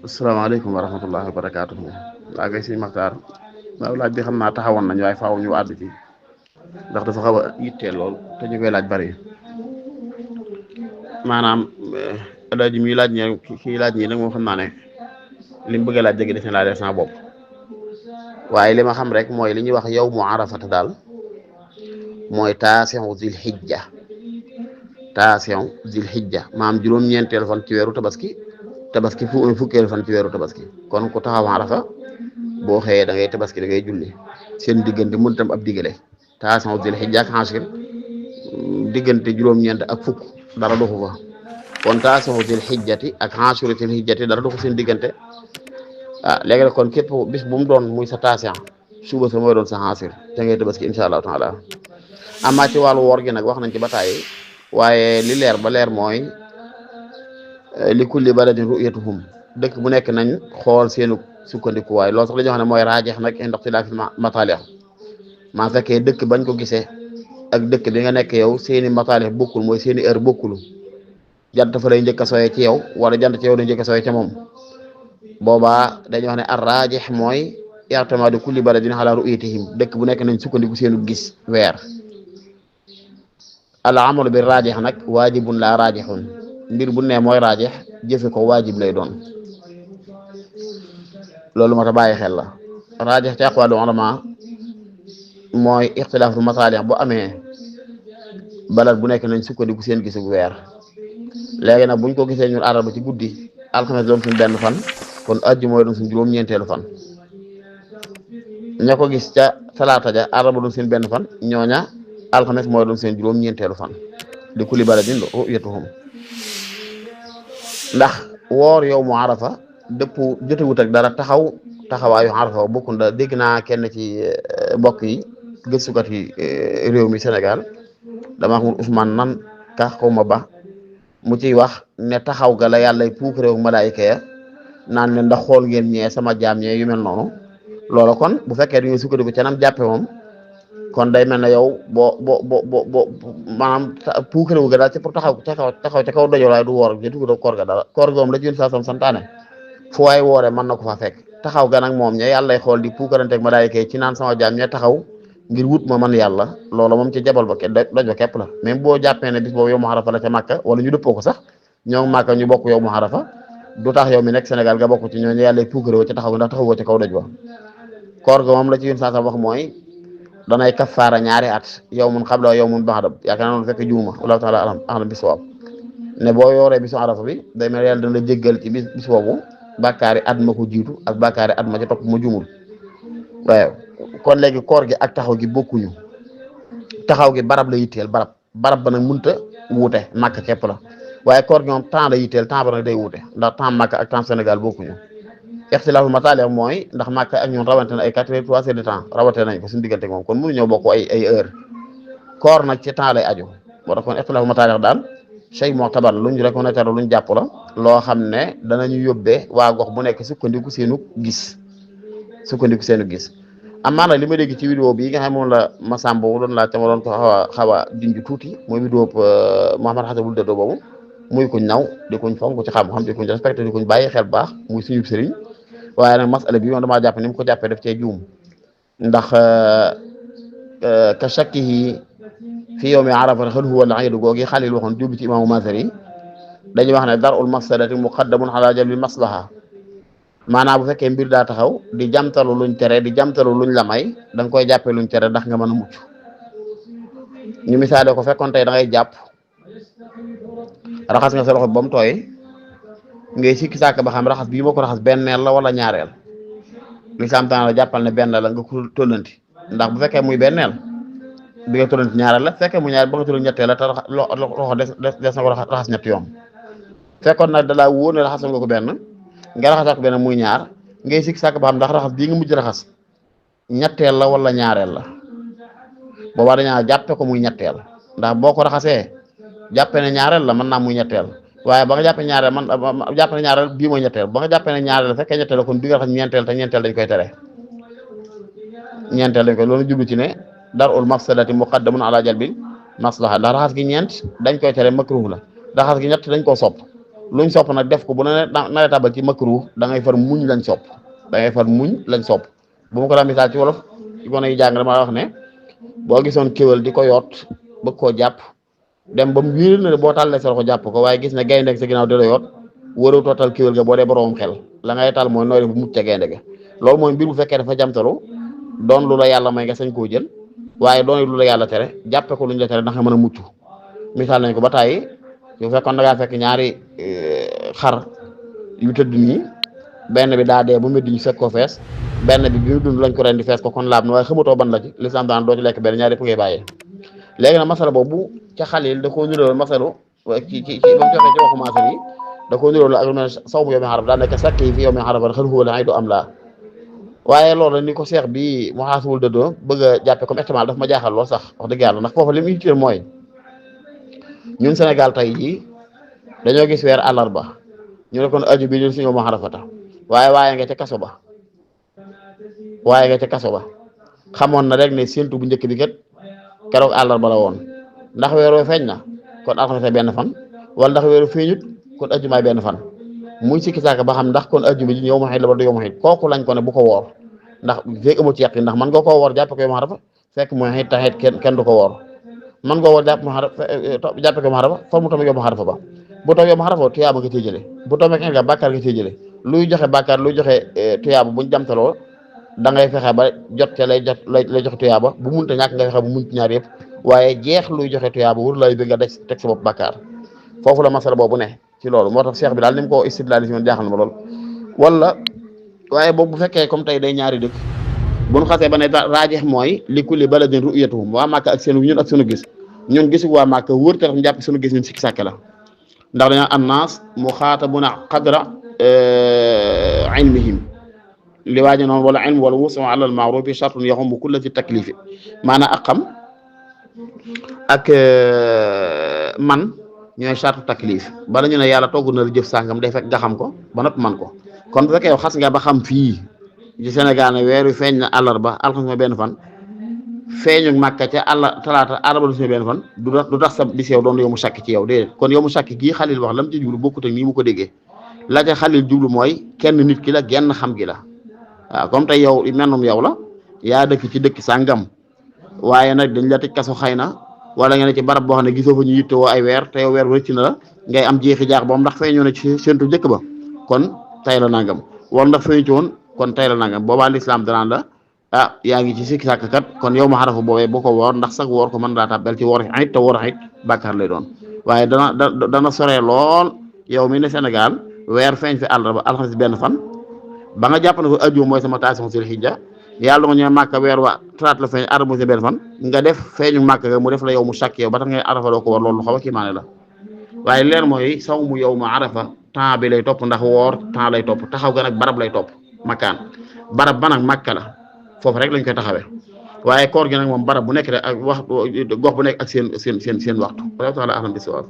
asalaamaaleykum wa rahmatullahi wa barakaatuhu. waa kay sëñ Maxtaar waaw laaj bi xam naa taxawoon nañ waaye faaw ñu àddu ci ndax dafa xaw a yitteel lool te ñu koy laaj bari maanaam laaj mi laaj ñe kii laaj ñi nag moo xam naa ne li mu bëgg a laaj dëgg def na laa def sama bopp waaye li ma xam rek mooy li ñuy wax yow mu arafata daal mooy taasiu zil xijja maam juróom-ñeenteelu fan ci weeru tabaski fukkeelu fan ci weeru tabaski kon ku taxaw arafa boo xëyee da ngay tabaski da ngay julli seen diggante mun tam ab digale taasiu zil xijja ak xaasir diggante juróom-ñeent ak fukk dara doxu fa kon taasiu zil xijjati ak xaasiru zil xijjati dara doxu seen diggante léegi nag kon képp bis bu mu doon muy sa taasiya suba sa mooy doon sa xaasir te ngay tabaski incha allahu taala amaa ci wàllu woor gi nag wax nañ ci ba tàyyi waaye li leer ba leer mooy li kulli baladin ru'yatuhum dëkk bu nekk nañ xool seenu sukkandiku waaye loolu sax dañoo xam ne mooy raajeex nag inda ixtilaafi mataalix maa fekkee dëkk bañ ko gisee ak dëkk bi nga nekk yow seeni mataalix bokkul mooy seeni heure bokkul jant fa lay njëkk a sooyee ci yow wala jant ci yow lay njëkk a sooyee ca moom boobaa dañuy wax ne ar raajeex mooy i'timaadu kulli baladin ala ru'yatihim dëkk bu nekk nañ sukkandiku seenu gis weer al amalu bi raajeex nag waajibun laa raajeexun mbir bu ne mooy raajeex jëfe ko waajib lay doon loolu moo tax bàyyi xel la raajeex ci aqwaalu ulama mooy ixtilaafu masaalix bu amee balad bu nekk nañ sukkandiku seen gisu weer léegi nag buñ ko gisee ñun àllarba ci guddi alxames doon suñ benn fan kon ajju mooy doon suñ juróom-ñeenteelu fan ña ko gis ca talaata ja àllarba doon seen benn fan ñooña alxames mooy doon seen juróom-ñeenteelu fan di kulli baladin ru'yatuhum ndax woor yow mu arafa dëpp jotewut ak dara taxawaayu arafa bokkul da dégg naa kenn ci mbokk yi gëstukat yi réew mi Sénégal dama xamul Ousmane nan ka xawma ba mu ciy wax ne taxaw ga la yàlla puuk réew malaayika ya naan leen ndax xool ngeen ñee sama jaam ñee yu mel noonu loola kon bu fekkee dañuy sukkandiku ca nam jàppe moom kon day mel ne yow boo maanaam puuk réew ga daal ci pour taxaw ca kaw dojol waaye du woor jëtu ko koor ga dara koor ga moom la ci yéen saa santaane fu waay woore mën na ko fa fekk taxaw ga nag moom ñe yàlla lay xool di puukaranteeg malaayika yi ci naan sama jaam ñe taxaw ngir wut ma man yàlla loola moom ci jabal ba doj ba képp la même boo jàppee ne bis boobu yow mu xarafa la ca màkka wala ñu dëppoo ko sax ñoo màkka ñu bokk yow mu xarafa du tax yow mi nekk Sénégal nga bokk ci ñooñu yàlla puukaroo ca taxaw ndax taxawoo ca kaw doj ba koor ga moom la ci yéen saa wax mooy danay kafaara ñaari at yow mun xabla yow mun baxda yaakaar naa fekk juuma wallahu taala alam bis boobu ne boo yooree bisu arafa bi day mel yàlla dana la jéggal ci bis boobu bàkkaari at ma ko jiitu ak bàkkaari at ma ca topp ma juumul waaw kon léegi koor gi ak taxaw gi bokkuñu taxaw gi barab la yitteel barab ba nag munta wuute màkk képp la waaye koor gi moom temps la yitteel temps ba nag day wuute ndax temps màkk ak temps Sénégal bokkuñu ixtilaafu mataalix mooy ndax màkk ak ñun rawante na ay 4 heures 3 heures de temps rawante nañ ko suñu diggante moom kon mënuñoo bokk ay heure koor nag ci temps lay aju moo tax kon ixtilaafu mataalix daal shay mu'tabar luñ reconnaître luñ jàpp la loo xam ne danañu yóbbee waa gox bu nekk sukkandiku seenu gis amaa nag li ma dégg ci vidéo bi nga xam moom la Massamba doon laaj te ma doon ko xaw a junj tuuti mooy vidéo Mouhamed Xasan Wul Dado boobu muy kuñ naw di kuñ fonk ci xam-xam di kuñ respecté di kuñ bàyyi xel baax muy suñu sëriñ waaye nag masala bi moom damaa jàpp ni mu ko jàppee daf cee juum ndax ka shakkihi fi yawmi arafa hal huwa al-iid googi Xalil waxoon jubbi ci imaamu Mazari dañuy wax ne dar'ul mafsadati muqaddamun ala jalbil maslaha maanaam bu fekkee mbir daa taxaw di jamtalu luñ tere di jamtalu luñ la may da nga koy jàppee luñ tere ndax nga mën a mucc ñu misaale ko fekkoon tey da ngay jàpp raxas nga sa loxo ba mu tooy ngay sikki sàkk ba xam raxas bii moo ko raxas benneel la wala ñaareel lislaam taan la jàppal ne benn la nga ko tollanti ndax bu fekkee muy benneel bi nga tollanti ñaareel la fekkee mu ñaareel ba nga tollanti ñetteel la te loxo des na ko raxas ñetti yoon fekkoon nag da laa wóor ne raxas nga ko benn nga raxasaat ko benn muy ñaar ngay sikki sàkk ba xam ndax raxas bii nga mujj raxas ñetteel la wala ñaareel la boobaa dañaa jàppe ko muy ñetteel ndax boo ko raxasee jàppe ne ñaareel la mën naa muy ñetteel waaye ba nga jàppee ñaareel jàpp ne ñaareel bii mooy ñetteel ba nga jàppee ne ñaareel fekkee ñetteel la kon bi nga raxas ñeenteel te ñeenteel dañ koy tere loolu jublu ci ne dar'ul mafsadati muqaddamun ala jalbil maslaha ndax raxas gi ñeent dañ koy tere makruh la raxas gi ñett dañ koo sopp luñ sopp nag def ko bu na tabal ci makruh da ngay far muñ lañ sopp da ngay far muñ lañ sopp bu ma ko daan misaal ci wolof ci gone yi jàng dama wax ne boo gisoon kéwél di ko yoot bëgg koo jàpp dem ba mu wéer na boo tàllee sa loxo jàpp ko waaye gis ne gaynde ak sa ginnaaw di la yoot wëroo tootal kéwél ga boo dee boroomam xel la ngay tal mooy nooy def bu mucc ca gaynde ga loolu mooy mbir bu fekkee dafa jamtalu doon lu la yàlla may nga sañ koo jël waaye doon lu la yàlla tere jàppe ko lu ñu la tere ndax nga mën a mucc misaal nañ ko ba tàyyi yu fekkoon da ngaa fekk ñaari xar yu tëdd nii benn bi daa dee bu métti ñu fekk ko fees benn bi mu dund lañ ko ren di fees ko kon laab na waaye xamatoo ban la ci lislaam daan doo ci lekk benn ñaari yëpp ngay bàyyee léegi nag masala boobu ca Xalil da koo niróo masalu ci ba mu joxee ci waxu maasal yi da koo niróo ak lu mel saw mu yawmi Arafa daa nekk sakk yi fi yawmi Arafa xel xuwala ay du am laa waaye loolu ni ko seex bi mu xaasawul dëddoo bëgg a jàppe comme ihtimal daf ma jaaxal lool sax wax dëgg yàlla ndax foofu li mu utile mooy ñun Sénégal tey jii dañoo gis weer àllarba ñu ne kon aju bi ñu suñu yawmu Arafata waaye nga ca kaso ba xamoon na rek ne séntu bu njëkk bi kat keroog àllarba la woon ndax weeroo feeñ na kon alxames benn fan wala ndax weeru feeñut kon ajumaay benn fan muy sikki saaka ba xam ndax kon ajuma ji yow ma xëy la wala du yow ma xëy kooku lañ ko ne bu ko woor ndax fekk amu ci yàq ndax man nga koo woor jàppe ko yow ma Arafa fekk mooy xëy taxit kenn du ko woor man nga woor jàppe ko yow ma Arafa for mu tamit yow ma Arafa ba bu taw yow ma Arafa tuyaaba nga cee jële bu taw nga bàkkaar nga cee jële luy joxe bàkkaar luy joxe tuyaaba buñ jamtaloo da ngay fexe ba jot ca lay joxe tuyaaba bu munta ñàkk nga fexe bu munt ñaar yëpp waaye jeex luy joxe tuyaaba wur lay bi nga teg sa bopp bàkkaar foofu la masala boobu ne ci loolu moo tax cheikh bi daal ni mu ko istidlaali si man jaaxal na ma lool wala waaye boobu bu fekkee comme tey day ñaari dëkk bu ñu xasee ba ne raajeex mooy li kulli baladin ru'yatuhum waa Màkka ak seen ñun ak sunu gis ñun gisu waa Màkka wër te ñu jàpp sunu gis ñun sikki sàkke la ndax dañoo annaas muxaatabuna qadra ilmihim li waaji noonu wala ilm wala wusu ala al maarufi shartun yaxumu kulla ci taklifi maanaam ak xam ak man ñooy charte taklif bala ñu ne yàlla togg na la jëf sàngam day fekk nga xam ko ba noppi man ko kon bu fekkee yow xas nga ba xam fii ci Sénégal ne weer wi feeñ na àllarba alxames ma benn fan feeñu Màkka ca talaata àllarba du benn fan du tax sa di sew doon yow mu sakki ci yow déedéet kon yow mu sakki gii Xalil wax lam ci jublu bokkut ak nii mu ko déggee la ca Xalil jublu mooy kenn nit ki la genn xam gi la waaw comme tey yow mennum yow la yaa dëkk ci dëkk sàngam waaye nag dañ la tëj kaso xëy na wala nga ne ci barab boo xam ne gisoo fa ñu yittewoo ay weer te yow weer rëcc na la ngay am jeexi jaax boom ndax feeñoo na ci séntu njëkk ba kon tay la nangam wala ndax feeñu ci woon kon tay la nangam boobaa lislaam danaan la yaa ngi ci sikki sàkk kat kon yow ma Arafa boobee boo ko woor ndax sax woor ko mën laa tàbbal ci woor xit te woor xit bàkkaar lay doon waaye dana soree lool yow mi ne Sénégal weer feeñ fi àllarba alxames benn fan ba nga jàpp ne ko aju mooy sama taasiu sil hijja yàlla nga ñëw Màkka weer wa traite la feeñ àllarba benn fan nga def feeñu Màkka ga mu def la yow mu sàkk yow ba tax ngay Arafa doo ko war loolu xaw a kiimaane la waaye leer mooy saw mu yow ma Arafa temps bi lay topp ndax woor temps lay topp taxaw ga nag barab lay topp makkaan barab ba nag Màkka la foofu rek lañ koy taxawee waaye koor gi nag moom barab bu nekk rek ak wax gox bu nekk ak seen waxtu wala taala ahlam bi sawaab